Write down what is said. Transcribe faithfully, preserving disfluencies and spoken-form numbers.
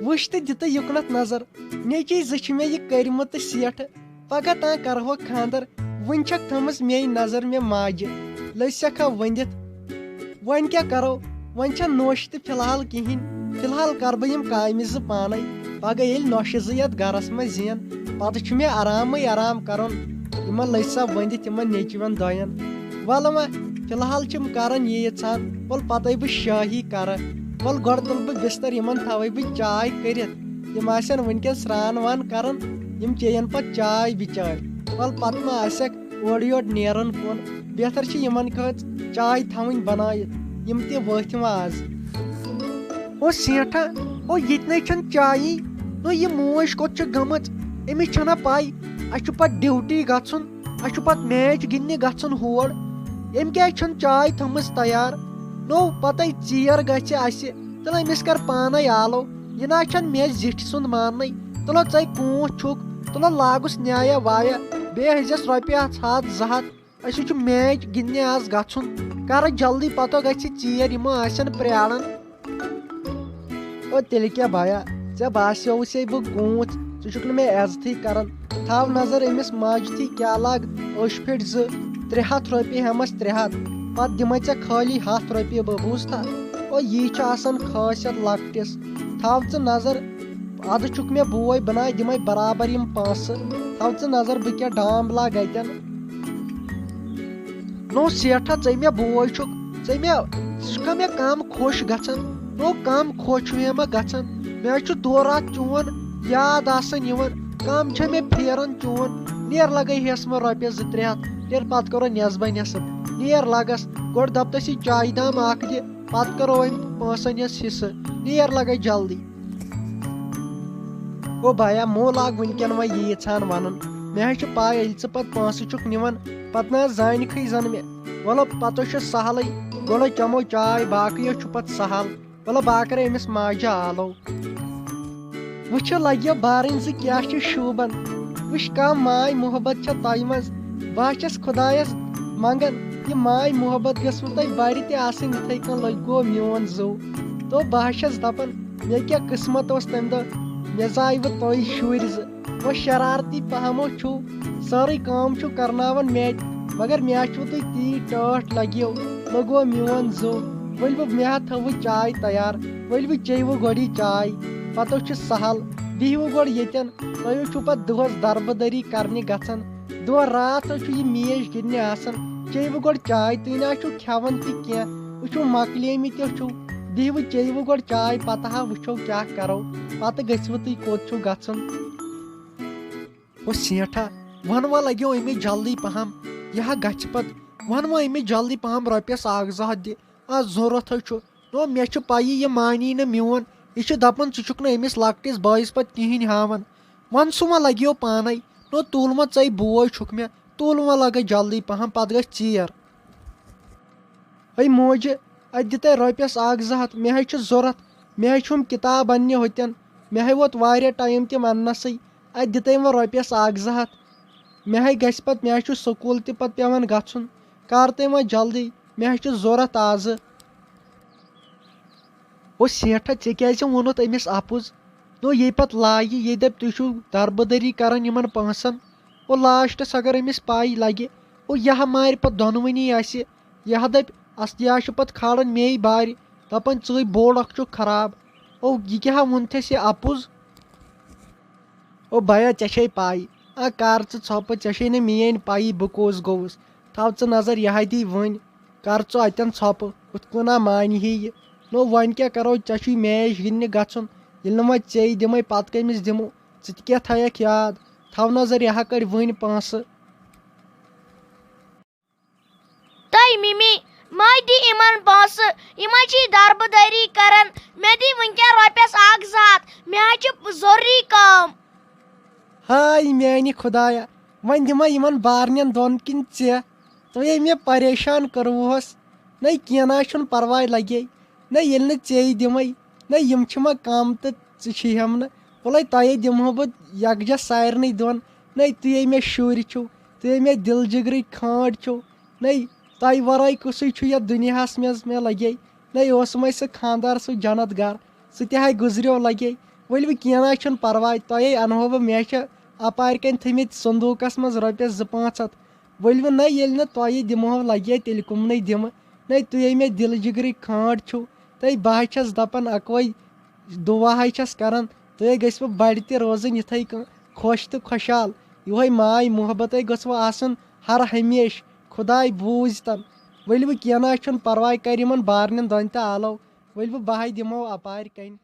وٕچھ تہٕ دِ تہٕ یُکنتھ نظر، نیٚچی زٕ چھِ مےٚ یہِ کٔرمٕتۍ سیٹھٕ، پگاہ تام کرہوکھ خانٛدر، وٕنہِ چھکھ تھٲمٕژ میٚے نظر مےٚ ماجہِ، لٔج سٮ۪کھا ؤنٛدِتھ۔ وۄنۍ کیٛاہ کرو، وۄنۍ چھےٚ نوٚش تہٕ فی الحال کِہیٖنۍ، فی الحال کرٕ بہٕ یِم کامہِ زٕ پانے، پگاہ ییٚلہِ نۄشہِ زٕ یتھ گرس منٛز یِن، پتہٕ چھُ مےٚ آرامٕے آرام کرُن۔ یِمن لٔج سا ؤنٛدِتھ یِمن نیٚچوٮ۪ن دۄین۔ وَلہٕ وۄنۍ، فی الحال چھِم کران یہِ یژھان، وَلہٕ پَتَے بہٕ شٲہی کرٕ۔ وَلہٕ گۄڈٕ تُلہٕ بہٕ بِستَر، یِمَن تھاوَے بہٕ چاے کٔرِتھ۔ یِم آسَن وٕنکٮ۪ن سرٛان وان کران، یِم چیٚیَن پَتہٕ چاے بِچٲرۍ۔ وَلہٕ پَتہٕ ما آسٮ۪کھ اورٕ یورٕ نیران کُن۔ بہتر چھِ یِمَن خٲطرٕ چاے تھاوٕنۍ بَنٲیِتھ، یِم تہِ ؤتھۍ وۄنۍ آز۔ او سیٹھا، او ییٚتہِ نَے چھَنہٕ چایی۔ نو یہِ موج کوٚت چھِ گٔمٕژ؟ أمِس چھَنہ پَے، اَسہِ چھُ پَتہٕ ڈیوٹی گژھُن۔ اَسہِ چھُ پَتہٕ میچ گِنٛدنہِ گژھُن ہور۔ أمۍ کیٛازِ چھَنہٕ چاے تھٲومٕژ تیار؟ نو، پَتَے ژیر گژھِ اَسہِ، تہٕ أمِس کَر پانَے آلو۔ یہِ نہ چھَنہٕ مےٚ زِٹھِ سُنٛد ماننٕے۔ تُلو ژَے کوٗنٛتھ چھُکھ، تُلو لاگُس نیایا وایا، بیٚیہِ ہیٚزٮ۪س رۄپیہِ ہَتھ، ہَتھ، زٕ ہَتھ۔ اَسہِ چھُ میچ گِنٛدنہِ آز گژھُن، کَرٕ جلدی، پَتہٕ گژھِ ژیر، یِمو آسن پرٛاران۔ او تیٚلہِ کیٛاہ بایا، ژےٚ باسیووُے بہٕ گوٗنٛژ، ژٕ چھُکھ نہٕ مےٚ عزتھٕے کران۔ تھاو نظر أمِس ماجہِ تھی کیٛاہ لاگ، أچھ پھِٹۍ زٕ، ترٛےٚ ہَتھ رۄپیہِ ہٮ۪مس ترٛےٚ ہَتھ، پتہٕ دِمے ژےٚ خٲلی ہَتھ رۄپیہِ بہٕ، بوٗزتھا؟ او یی چھُ آسان خٲصیت لۄکٹِس۔ تھاو ژٕ نظر، ادٕ چھُکھ مےٚ بوے، بہٕ نہ دِمے برابر یِم پونٛسہٕ۔ تھاو ژٕ نظر بہٕ کیٛاہ ڈام لاگ اتٮ۪ن۔ نو سیٹھا، ژے مےٚ بوے چھُکھ، ژے مےٚ، ژٕ چھُکھا مےٚ کم خۄش گژھان؟ نو کم خۄش چھُ مےٚ ما گژھان؟ مےٚ حظ چھُ دورہ چون یاد آسان یِوان، کم چھےٚ مےٚ پھیران چون۔ نیر لگے ہیس مےٚ رۄپیس زٕ ترٛےٚ ہتھ، نیر پتہٕ کرو نٮ۪صبہ نٮ۪صٕب۔ نیر لگس، گۄڈٕ دپتس یہِ چایہِ دام اکھ دِ، پتہٕ کرو أمۍ پونٛسن ہٕنٛز حصہٕ۔ نیر لگے جلدی۔ گوٚو بایا، مو لاگ وٕنکٮ۪ن وۄنۍ ییٖژ ہن ونُن۔ مےٚ حظ چھِ پاے، ییٚلہِ ژٕ پتہٕ پونٛسہٕ چھُکھ نِوان، پتہٕ نہ حظ زانکھٕے زن مےٚ۔ وَلہٕ پتہٕ چھُ سہلٕے، گۄڈٕ چمو چاے، باقٕے حظ چھُ پتہٕ سہل۔ وَلہٕ بہٕ ہا کرٕ أمِس ماجہِ آلو۔ وٕچھِو لگیو بارٕنۍ زٕ کیٛاہ چھِ شوٗبان۔ وٕچھ کم ماے محبت چھےٚ تۄہہِ منٛز۔ بہٕ ہا چھَس خۄدایَس منٛگان، یہِ ماے محبت گٔژھ وٕ تۄہہِ بَرِ تہِ آسٕنۍ یِتھَے کٔنۍ لٔگۍ گوٚو میون زُو۔ تو بہٕ ہا چھَس دَپان، مےٚ کیٛاہ قٕسمت اوس تَمہِ دۄہ، مےٚ زاے وٕ تۄہہِ شُرۍ زٕ۔ وۄنۍ شرارتی پہمو چھُو، سٲرٕے کٲم چھُو کرناوان مےٚ، مگر مےٚ چھُو تُہۍ تی ٹٲٹھ لگیو، لوٚگوٕ میون زُو۔ ؤلِو مےٚ ہا تھٲوٕ چاے تیار، ؤلِو چیٚیِو گۄڈٕ یہِ چاے، پتہٕ چھُ سہل، بِہِو گۄڈٕ ییٚتٮ۪ن، تۄہہِ چھُو پتہٕ دۄہس دربہٕ دٔری کرنہِ گژھان، دۄہ راتھ حظ چھُ یہِ میچ گِنٛدنہِ آسان، چیٚیِو گۄڈٕ چاے، تُہۍ نہ حظ چھُو کھٮ۪وان تہِ کینٛہہ، وٕچھِو مۄکلیمٕتۍ حظ چھُو، بِہِو چیٚیِوٕ گۄڈٕ چاے، پتہٕ ہا وٕچھو کیٛاہ کرو، پتہٕ گٔژھِوٕ تُہۍ کوٚت چھُو گژھُن۔ او سیٹھا، وَن وۄنۍ لَگیو أمِس جلدی پَہَم، یہِ ہا گژھِ پَتہٕ۔ وَن وۄنۍ أمِس جلدی پَہَم رۄپیَس اَکھ زٕ ہَتھ دِ، آ ضوٚرَتھ حظ چھُ۔ نو مےٚ چھُ پَیی یہِ مانی نہٕ میون، یہِ چھُ دَپان ژٕ چھُکھ نہٕ أمِس لۄکٹِس بٲیِس پَتہٕ کِہیٖنۍ ہاوان۔ وَن سُہ وۄنۍ لَگیو پانَے، نو تُل وۄنۍ ژَے بوے چھُکھ مےٚ، تُل وۄنۍ لَگَے جلدی پَہَم، پَتہٕ گژھِ ژیر۔ ہے موجہِ، اَتہِ دِ تَے رۄپیَس اَکھ زٕ ہَتھ، مےٚ حظ چھِ ضوٚرَتھ، مےٚ حظ چھُم کِتاب اَننہِ ہوٚتٮ۪ن، مےٚ ہے ووت واریاہ ٹایم تِم اَننَسٕے، اَتہِ دِ تَے وۄنۍ رۄپیَس اَکھ زٕ ہَتھ، مےٚ ہے گژھِ پَتہٕ، مےٚ حظ چھُ سکوٗل تہِ پَتہٕ پٮ۪وان گژھُن، کر تَے وۄنۍ جلدی، مےٚ حظ چھُ ضوٚرَتھ آزٕ۔ او سیٹھا، ژےٚ کیٛازِ ووٚنُتھ أمِس اَپُز؟ نو یے پَتہٕ لایہِ، یے دَپہِ تُہۍ چھِو دربٕدٔری کَران یِمَن پونٛسَن، او لاسٹَس اگر أمِس پَے لَگہِ، او یہِ ہا مارِ پَتہٕ دۄنوٕنی اَسہِ، یہِ ہا دَپہِ اَصلی ہا چھُ پَتہٕ کھالان مے بارِ، دَپان ژٕے بوٚڑ اَکھ چھُکھ خراب۔ او یہِ کیٛاہ ہا ووٚنتھَس یہِ اَپُز؟ او بیا، ژےٚ چھے پَے، آ کر ژٕ ژھۄپہٕ، ژےٚ چھے نہٕ میٲنۍ پَیی بہٕ کُس گوٚوُس۔ تھاو ژٕ نظر، یہِ ہا دی وٕنۍ، کر ژٕ اَتٮ۪ن ژھۄپہٕ، ہُتھ کٔنۍ ہا مانہِ ہے یہِ۔ نو وۄنۍ کیٛاہ کرو، ژےٚ چھُے میچ گِنٛدنہِ گژھُن، ییٚلہِ نہٕ وۄنۍ ژےٚ دِمَے پَتہٕ کٔمِس دِمو؟ ژٕ تہِ کیٛاہ تھایَکھ یاد؟ تھاو نظر، یہِ ہا کَڑِ وٕنۍ پونٛسہٕ۔ تۄہہِ مِمی، مہ دِ یِمن پونٛسہٕ، یِم حظ چھِ دربٕدٲری کران۔ مےٚ دِ وٕنکٮ۪ن رۄپیس اکھ زٕ ہتھ، مےٚ حظ چھِ ضروٗری کٲم۔ ہاے میانہِ خدایا، وۄنۍ دِمہ یِمن بارنٮ۪ن دۄن کِنۍ ژےٚ؟ تۄہے مےٚ پریشان کٔروہس۔ نَے کینٛہہ نہ حظ چھُنہٕ پرواے لگے، نَے ییٚلہِ نہٕ ژےٚ دِمے، نَے یِم چھِ مہ کم تہٕ ژٕ چھِ ہٮ۪م نہٕ۔ وَلَے تۄہے دِمہو بہٕ یکجاہ سارنٕے دۄن۔ نَے تُہے مےٚ شُرۍ چھِو، تُہے مےٚ دِل جِگرٕکۍ کھٲنٛڈ چھِو۔ نَے تۄہہِ ورٲے کُسٕے چھُ یَتھ دُنیاہَس منٛز مےٚ لگے؟ نَے اوسُم اَسہِ سُہ خانٛدار سُہ جنت گَر، سُہ تہِ ہاے گُزریو لگے۔ ؤلِو، کینٛہہ نہ حظ چھُنہٕ پرواے، تۄہے انہو بہٕ، مےٚ چھِ اپارِ کنۍ تھٲمٕتۍ صندوٗقس منٛز رۄپیس زٕ پانٛژھ ہتھ۔ ؤلِو نہ، ییٚلہِ نہٕ تۄہہِ دِمہو لگہِ تیٚلہِ کُمنٕے دِمہٕ۔ نہ، تُہۍ مےٚ دِلہٕ جگرٕکۍ کھانٛڈ چھِو، تہٕ بہٕ حظ چھَس دپان اکوے دُعا حظ چھَس کران، تُہۍ گٔژھِو بڑِ تہِ روزٕنۍ یِتھے کٔنۍ خۄش تہٕ خۄشحال۔ یِہوے ماے محبتٕے گٔژھوٕ آسُن ہر ہمیشہٕ۔ خداے بوٗزتن۔ ؤلِو، کینٛہہ نہ حظ چھُنہٕ پرواے، کرِ یِمن بارنٮ۪ن دۄن تہِ آلو۔ ؤلِو، بہٕ حظ دِمو اپارِ کنۍ۔